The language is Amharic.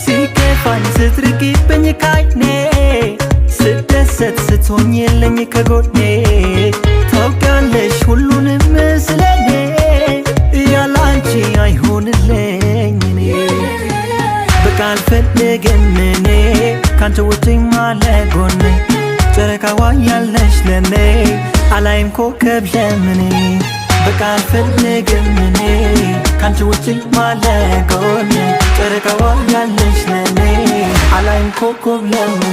ሲከፋኝ ስትርቂብኝ ካይኔ፣ ስደሰት ስትሆኝልኝ ከጎኔ፣ ታውቂያለሽ ሁሉንም ስለኔ፣ ያላንቺ አይሆንልኝ እኔ። በቃ አልፈልግም እኔ ካንቺ ውጪ ማለጎኔ፣ ጨረቃዋ ያለሽ ለኔ፣ አላይም ኮከብ ለምኔ። በቃ አልፈልግም እኔ ካንቺ ውጪ ማለጎኔ፣ ጨረቃዋ ያለሽ ለኔ፣ አላይም ኮከብ ለምኔ።